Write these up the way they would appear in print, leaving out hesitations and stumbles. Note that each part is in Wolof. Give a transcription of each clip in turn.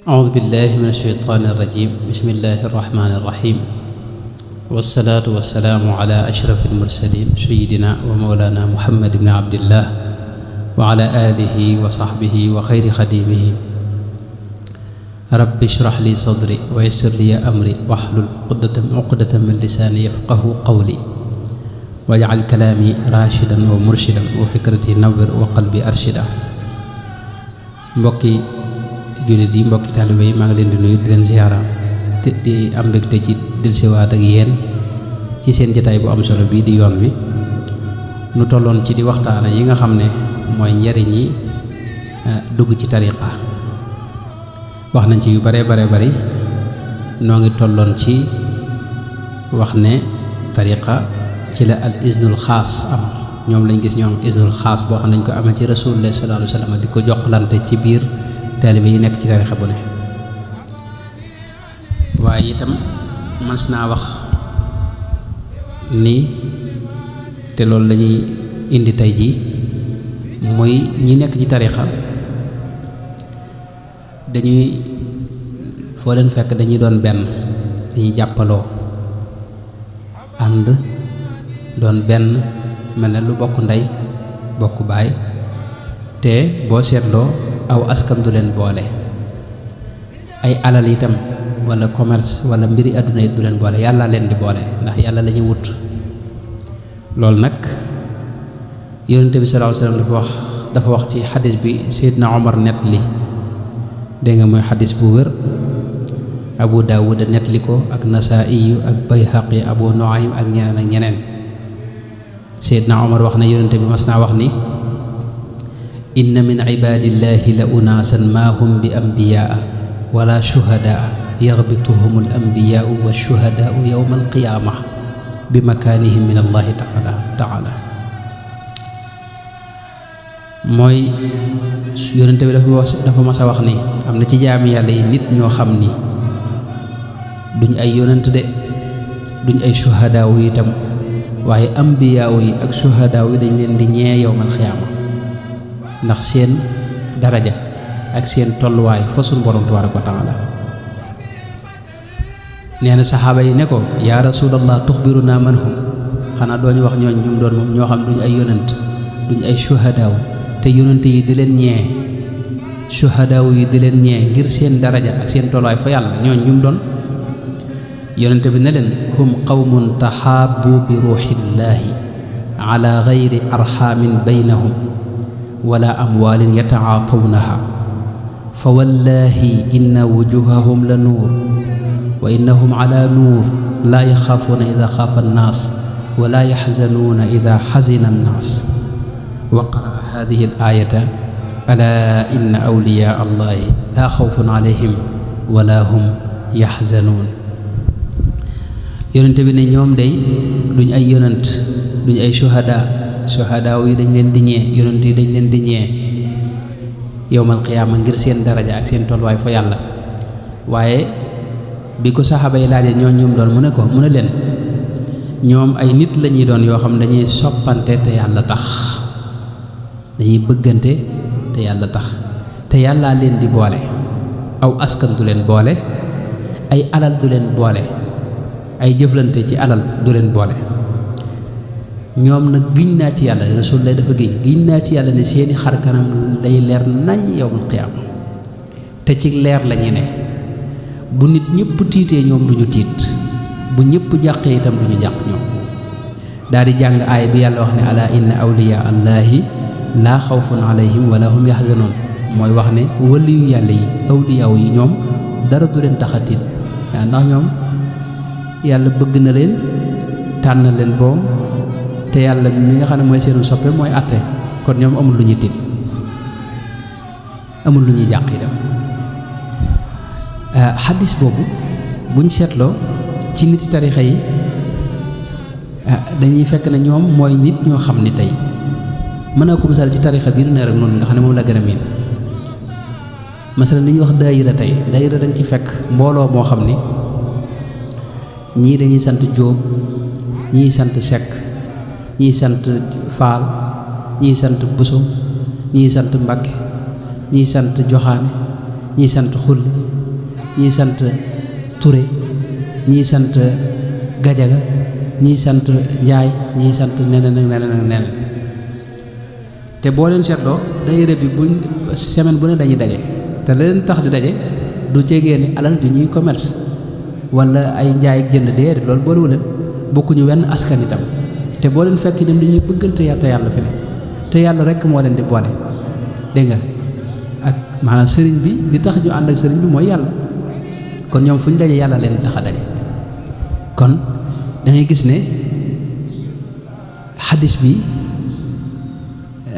أعوذ بالله من الشيطان الرجيم بسم الله الرحمن الرحيم والصلاة والسلام على أشرف المرسلين سيدنا ومولانا محمد بن عبد الله وعلى آله وصحبه وخير خديمه رب اشرح لي صدري ويسر لي أمري واحلل عقدة من لساني يفقه قولي واجعل كلامي راشدا ومرشدا وفكرتي نور وقلبي أرشدا. mbokki jullit yi mbokki taalibe yi maa ngi leen di nuyu di leen ziyaara di am mbégte ci dellusiwaat ak yéen ci seen jotaay bu am solo bii di yoon wi nu tolloon ci di waxtaana yi nga xam ne mooy njariñ yi dugg ci tariqa wax nañ ci yu bare bari noo ngi tolloon ci wax ne tariqa ci la al iznul xaas am ñoom lañ gis ñoom iznul xaas boo xam nañ ko amee ci rasulullah sallallahu alayhi wa sallam di ko jokkalante ci biir taalibe yi nekk ci tarixa bu ne. waaye itam mës naa wax ni te loolu lañuy indi tey ji muy ñi nekk ci tarixa dañuy foo leen fekk dañuy doon benn dañuy jàppaloo ànd doon benn mel ne lu bokk ndey bokk baay te boo seetloo aw askan du leen boole ay alal itam wala commerce wala mbiri àdduna yi du leen boole yàlla leen di boole ndax yàlla la ñuy wut. loolu nag yonente bi sallallahu alayhi wasallam dafa wax ci xadis bi Seydina Omar nett li dégg nga mooy xadis bu wér Abu Daawud nett li ko ak Nasaa'iyu ak Bayhaqi Abu Nuaym ak ñeneen Seydina Omar wax na yonente bi mas naa wax ni inna min ibadillahi la unaasan maa hum bi ambiyaa wala shuhadaa yaxbituhum al ambiyaau wa shuhadaau yowma alqiyaama bi makaanihim min allahi taala mooy yonente bi dafa mas a wax ni am na ci jaami yàlla yi nit ñoo xam ni duñ ay yonent de duñ ay shuhadaaw yi itam waaye ambiyaaw yi ak shuhadaaw yi dañ leen di ñee yowmal qiyaama ndax seen daraja ak seen tolluwaay fa sunu borom tabaaraka wa taala. nee na saxaaba yi ne ko yaa rasulallah tuxbiruna man hum xanaa doo ñu wax ñooñ ñum doon moom ñoo xam duñ ay yonent duñ ay shuhadaaw te yonent yi di leen ñee shuhadaaw yi di leen ñee ngir seen daraja ak seen tolluwaay fa yàlla ñooñ ñum doon yonent bi ne leen hum qawmun taxaabu bi ruuxillaahi ala gayri arxaamin baynahum wala amwaalin yatacaatawnaha fa wallaahi inna wujuhahum la nuur wa innahum ala nuur laa yaxaafuuna ida xaafa annaas wala yaxzanuuna ida xazina annaas wa qaraa haadihi al aayata alaa inna awliyaa allahi laa xawfun alayhim wala hum yaxzanuun. yonente bi ne ñoom day duñ ay yonent duñ ay shuhadaa yi dañ leen di ñee yonent yi dañ leen di ñee yowmal qiyaama ngir seen daraja ak seen tolluwaay fa yàlla. waaye bi ko saxaaba yi laajee ñoo ñum doon mu ne leen ñoom ay nit lañuy doon yoo xam dañuy soppante te yàlla tax dañuy bëggante te yàlla tax te yàllaa leen di boole aw askan du leen boole ay alal du leen boole ay jëflante ci alal du leen boole. ñoom nag giñ naa ci yàlla rasul lay dafa giñ naa ci yàlla ne seeni xar kanam day leer nañ yowmal qiyaama te ci leer lañuy ne bu nit ñëpp tiitee ñoom duñu tiit bu ñëpp jàqee itam duñu jàq ñoom. daal di jàng aay bi yàlla wax ne ala inna awliyaa allahi laa xawfun alayhim wala hum yaxzanoon mooy wax ne waliyu yàlla yi awliyaaw yi ñoom dara du leen tax a tiit waaw ndax ñoom yàlla bëgg na leen tànn leen boom te yàlla mi nga xam ne mooy seenu soppe mooy àtte kon ñoom amul lu ñuy tiit amul lu ñuy jàq itam. xaddis boobu buñ seetloo ci niti tarixa yi dañuy fekk ne ñoom mooy nit ñoo xam ni tey mën naa ko misaal ci tarixa biir ne rek noonu nga xam ne moom la gën a miin masalan li ñuy wax daayira tey daayira dañ ci fekk mbooloo moo xam ni ñii dañuy sant Jóob ñii sant Sekk ñii sant Faal ñii sant Buso ñii sant Mbàkke ñii sant Joxaane ñii sant Xulli ñii sant Touré ñii sant Gajaga ñii sant Njaay ñii sant neneen ak neneen ak neneen te boo leen seetloo daayira bi buñ semaine bu ne dañuy daje te la leen tax di daje du jegee ni alal du ñuy commerce wala ay njaay ak jënd déedéet loolu boolewul leen bokkuñu wenn askan itam te boo leen fekk dem dañuy bëggante te yàlla fi ne te yàlla rek moo leen di boole dégg nga ak maanaam sëriñ bi li tax ñu ànd ak sëriñ bi mooy yàlla kon ñoom fu ñu daje yàlla leen tax a daje kon da ngay gis ne xadis bi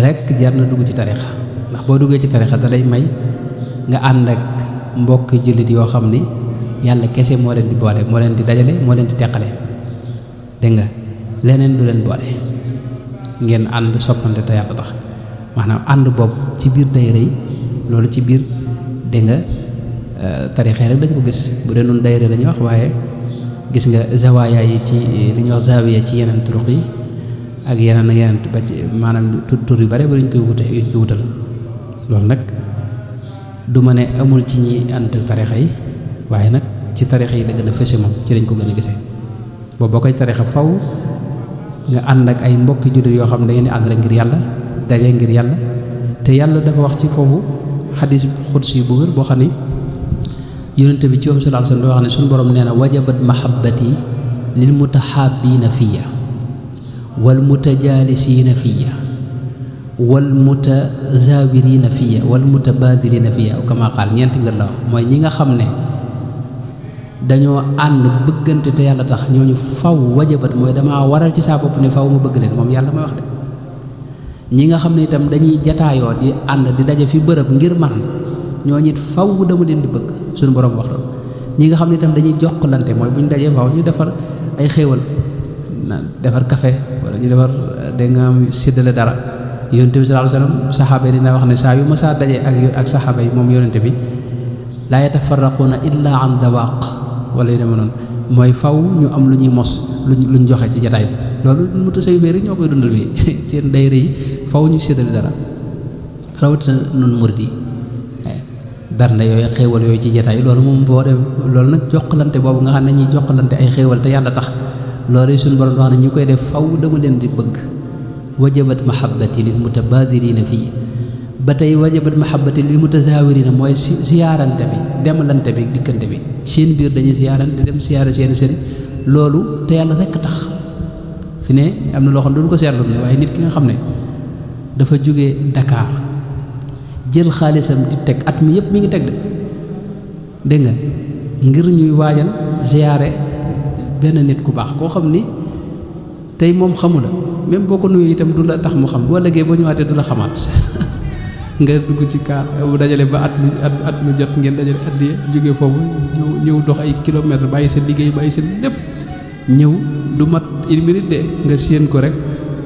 rek jar na dugg ci tarixa ndax boo duggee ci tarixa da lay may nga ànd ak mbokki jullit yoo xam ni yàlla kese moo leen di boole moo leen di dajale moo leen di teqale dégg nga leneen du leen boole ngeen ànd soppante te yàlla tax maanaam ànd boobu ci biir daayira yi loolu ci biir dégg nga tarixa rek dañ ko gis bu dee noonu daayira la ñuy wax waaye gis nga zawaaya yi ci li ñuy wax zawiya ci yeneen turuq yi ak yeneen ak yeneen ba ci maanaam tur yu bare ba dañ koy wute yuñ koy wutal loolu nag du ma ne amul ci ñi ànd tarixa yi waaye nag ci tarixa yi la gën a fese moom ci lañ ko gën a gisee boobu boo koy tarixa faw nga ànd ak ay mbokki jullit yoo xam ne da ngeen di ànd rek ngir yàlla daje ngir yàlla te yàlla dafa wax ci foofu xadis xudsi bu wér boo xam ne yonente bi ci sallallahu alayhi wasallam dafa wax ne suñu borom nee na wajabat mahabbati lil mutahabbiina fiya wal mutajaalisiina fiya wal mutazaawiriina fiya wal mutabaadiliina fiya kama qaal ñeenti mbir la wax mooy ñi nga xam ne dañoo ànd bëggante te yàlla tax ñooñu faw wajabat mooy damaa waral ci saa bopp ne faw ma bëgg leen moom yàlla may wax de ñi nga xam ne itam dañuy jataayoo di ànd di daje fi bërëb ngir man ñooñu it faw dama leen di bëgg suñu borom wax loolu ñi nga xam ne itam dañuy jokkalante mooy bu ñu dajee faw ñu defar ay xéewal defar café wala ñu defar da nga am séddale dara yonente bi sallallahu alayhi wasallam saxaaba yi dina wax ne saa yu ma saa dajee ak saxaaba yi moom yonente bi laa yatafarraquuna illa an dawaq wala yu deme noonu mooy faw ñu am lu ñuy mos luñ joxe ci jataay bi loolu mu ta say féeri ñoo koy dundal bi seen daayira yi faw ñu séddale dara rawatina noonu murid yi bernde yooyu xéewal yooyu ci jataay yi loolu moom boo dem loolu nag jokkalante boobu nga xam ne ñuy jokkalante ay xéewal te yàlla tax loolu suñu borom wax ne ñu koy def faw dama leen di bëgg wajabat mahabbati lil mutabadirina fii ba tey wajabat mahabbati lil mutazawirina mooy siyaarante bi demalante bi dikkante bi seen biir dañuy siyaarante dem siyaara seen sëriñ loolu te yàlla rekk tax fi ne am na loo xam ne duñ ko seetlu waaye nit ki nga xam ne dafa jóge Dakar jël xaalisam di teg at mi yëpp mi ngi teg de dégg nga ngir ñuy waajal siyaare benn nit ku baax koo xam ni tey moom xamu la même boo ko nuyu itam du la tax mu xam boo ëllëgee boo ñëwaatee du la xamaat nga dugg ci kaar bu dajale ba at mu jot ngeen dajale addiya jóge foofu ñëw dox ay kilomètres bàyyi sa liggéey bàyyi sa lépp ñëw du mat une minute de nga séen ko rek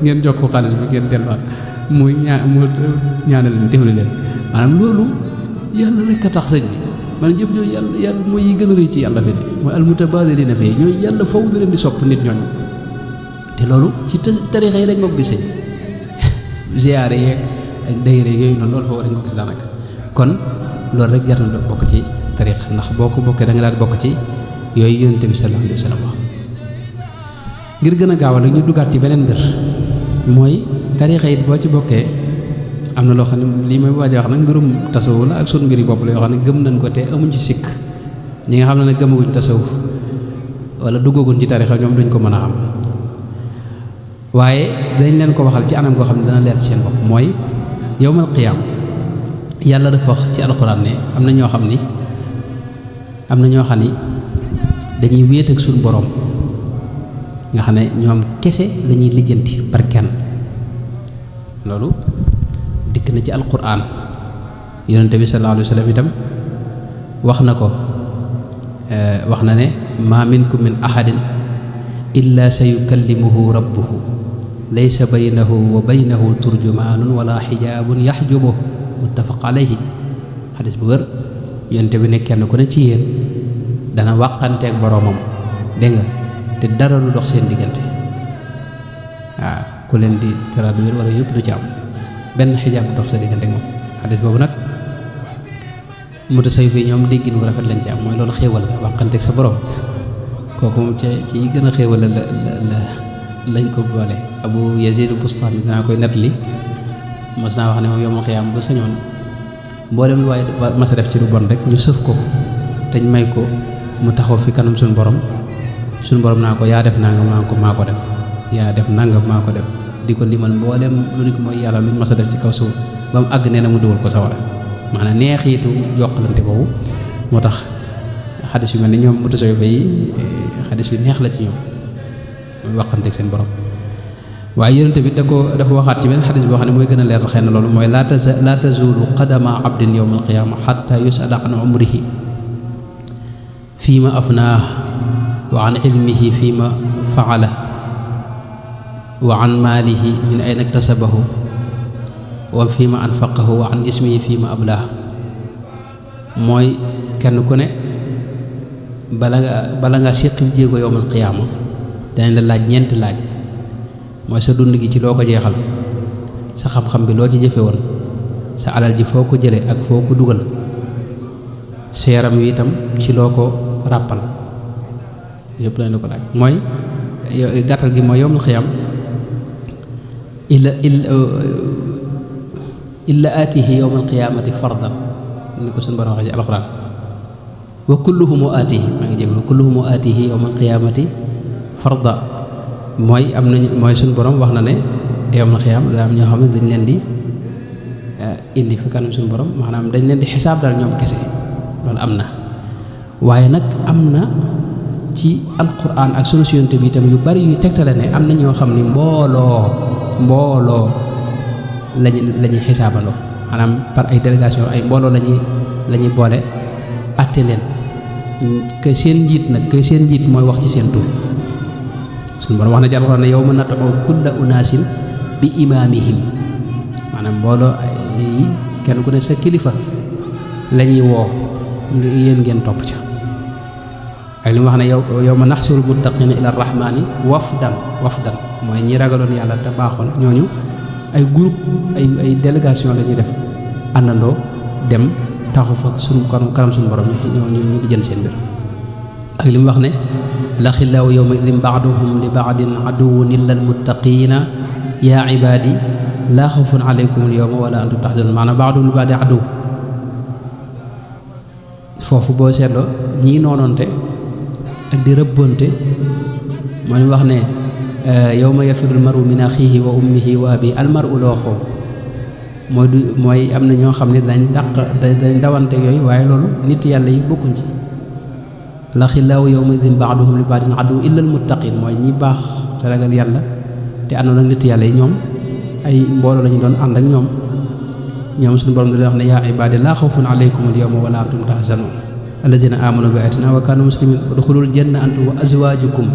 ngeen jox ko xaalis bi ngeen delluwaat mu ñaanal leen defal leen maanaam loolu yàlla rek a tax sëñ bi maanaam jëf ñooyu yàlla mooy yi gën a rëy ci yàlla fi ne mooy almutabaadiliina fii ñooy yàlla faw na leen di sopp nit ñooñu te loolu ci tarixa yi rek nga ko gisee ziyaare yeeg ak daayira yooyu noonu loolu foofu rek nga ko gis daanaka kon loolu rek jar na bokk ci tarixa ndax boo ko bokkee da nga daal bokk ci yooyu yonent bi sallallahu alayhi wa sallam wax ngir gën a gaawal ñu duggaat ci beneen mbir mooy tarixa yi boo ci bokkee am na loo xam ne lii may waaj a wax nag mbirum tasawuf la ak sunu mbir yi bopp la yoo xam ne gëm nañ ko te amuñ ci sikk ñi nga xam ne nag gëmaguñ tasawuf wala duggaguñ ci tarixa ñoom duñ ko mën a xam waaye dañ leen ko waxal ci anam koo xam ne dana leer ci seen bopp mooy yawmal qiyaam yàlla dafa wax ci alxuraan ne am na ñoo xam ni dañuy wéet ak suñu boroom nga xam ne ñoom kese lañuy lijjanti par kenn loolu dikk na ci alxuraan yonente bi sallallahu alayhi wa sallam itam wax na ko wax na ne ma minkum min ahadin illa sayukallimuhu rabbuhu laysa baynahu wa baynahu turjumaanun wala xijaabun yaxjubuhu muttafaq alayhi xadis bu wér yonte bi ne kenn ku ne ci yéen dana wàqanteeg boroomam dégg nga te dara lu dox seen diggante waaw ku leen di traduire wala yëpp du ci am benn xijaab bu dox sa diggante moom xadis boobu nag mutasawwif yi ñoom déggin wu rafet lañ ci am mooy loolu xéewal la waxanteeg sa borom kooku moom ci gën a xéewal la lañ ko boole. Abu Yazid Bustami dinaa koy nettali mos naa wax ne moom yawmal qiyaam bu sañoon mboolem lu waaye mas a def ci lu bon rek ñu sëf ko te ñu may ko mu taxaw fi kanam suñu borom naa ko yaa def nangam naa ko maa ko def yaa def nangam maa ko def di ko limal mboolem lu ni ko mooy yàlla luñ mas a def ci kaw suuf ba mu àgg nee na mu dugal ko sawara maanaam neexiitu jokkalante boobu moo tax xadis yu mel ni ñoom mutasawwif yi xadis yu neex la ci ñoom mooy waxanteeg seen borom. waaye yonent bi dafa waxaat ci benn xadis boo xam ne mooy gën a leer xëy na loolu mooy laa tazulu qadama abdin yawma alqiyaama xatta yusala an umrihi fiima afnaah wa an ilmihi fiima faala wa an maalihi min ayna iktasabahu wa fiima anfaqahu wa an jismihi fiima ablaah. mooy kenn ku ne bala nga séqi jéego yawmal qiyaama danañ la laaj ñeenti laaj. mooy sa dund gi ci loo ko jeexal, sa xam-xam bi loo ci jëfe woon, sa alal ji foo ko jële ak foo ko dugal, sa yaram wi itam ci loo ko ràppal yëpp lañ la ko laaj. mooy gàttal gi mooy yawmal xiyaam illa aatihi yawmal qiyaamati fardan ni ko suñu borom waxee ci alxuraan wa kulluhum aatihi maa ngi jégalu kulluhum aatihi yawmal qiyaamati farda mooy am nañu mooy suñu borom wax na ne yawmal qiyaam daa am ñoo xam ne dañ leen di indi fi kanam suñu borom maanaam dañ leen di xisaab daal ñoom kese loolu am na. waaye nag am na ci alquran ak sunu Yonent bi itam yu bari yuy tegtale ne am na ñoo xam ni mbooloo lañuy xisaabandoo maanaam par ay délégation ay mbooloo lañuy boole atte leen que seen njiit mooy wax ci seen tur. suñu borom wax na ci alquran ne yawma nad'u kulla unaasin bi imaamihim maanaam mbooloo yi kenn ku ne sa kilifa lañuy woo yéen ngeen topp ca. ak li mu wax ne yawma naxsurul muttaqiina ila rahmaani wafdan mooy ñi ragaloon yàlla te baaxoon ñooñu ay groupe ay délégation la ñuy def àndandoo dem taxu fa suñu kanam suñu borom ñu di jël seen mbir. ak li mu wax ne laxillaahu yawma idin ba'duhum li ba'din aduwwun illa almuttaqiina yaa ibaadi laa xawfun alaykum alyawma wala antum tahzanun maanaam ba'duhum li ba'din aduw foofu boo seetloo ñii noonoonte ak di rëbbonte moo ni wax ne yawma yafirul maru min axiihi wa ummihi wa abiihi almaru la wax foofu mooy am na ñoo xam ne dañ dawante yooyu waaye loolu nit yàlla yi bokkuñ ci. laxillaahu yawma idin ba'duhum li ba'din aduwwun illa almuttaqiin mooy ñi baax te ragal yàlla te àndoon ak nit yàlla yi ñoom ay mbooloo la ñu doon ànd ak ñoom suñu borom da leen wax ne yaa ibaadi laa xawfun alaykum al-yawma wa laa antum tahzanuun alladina amanu bi ayatina wa kaanu muslimin udxulul janna antum wa azwaajukum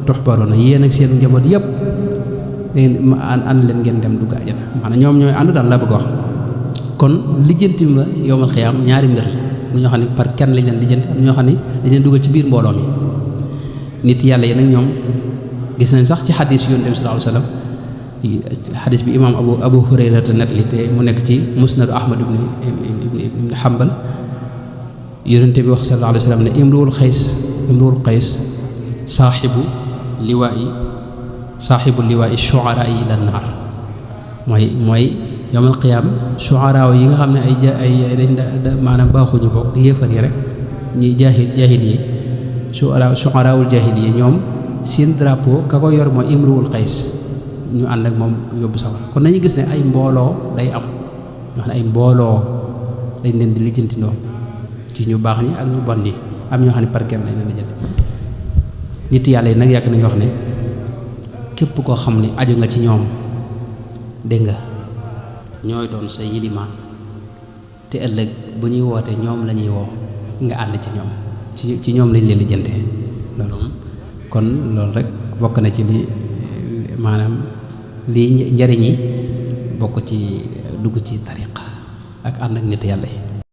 tuhbaruuna yéen ak seen njaboot yëpp ngeen ànd leen ngeen dem dugg àjjana maanaam ñoom ñooy ànd daal laa bëgg wax. kon lijjanti ma yawmal xiyaam ñaari mbir la ñoo xam ne par kenn lañ leen lijjanti am ñoo xam ne dañ leen dugal ci biir mbooloo mi. nit yàlla yi nag ñoom gis nañ sax ci xadis Yonent bi sallallahu alayhi wa sallam xadis bi imaam Abu Hurayra te nettali te mu nekk ci musnadu Ahmad ibn Hanbal Yonent bi wax sallallahu alayhi wa sallam ne imruul qays saaxibu liwaa'i shu'araa ila naar mooy yawmal qiyaam shu'araa yi nga xam ne ay dañ maanaam baaxuñu bokk yéefar yi rek ñi jaahil yi shu'araawul jaahil yi ñoom seen drapeau ka ko yor mooy imruul qays ñu ànd ak moom yóbbu sawar kon nañu gis ne ay mbooloo day am ñoo xam ne ay mbooloo dañ leen di lijjantindoo ci ñu baax ñi ak ñu bon ñi am ñoo xam ne par kenn lañ leen lijjanti. nit yàlla yi nag yàgg nañu wax ne képp koo xam ne aju nga ci ñoom dégg nga ñooy doon sa yilimaan te ëllëg bu ñuy woote ñoom la ñuy woo nga ànd ci ñoom ci ñoom lañ leen lijjante loolu kon loolu rek bokk na ci li maanaam lii njariñ yi bokk ci dugg ci tariqa ak ànd ak nit yàlla yi.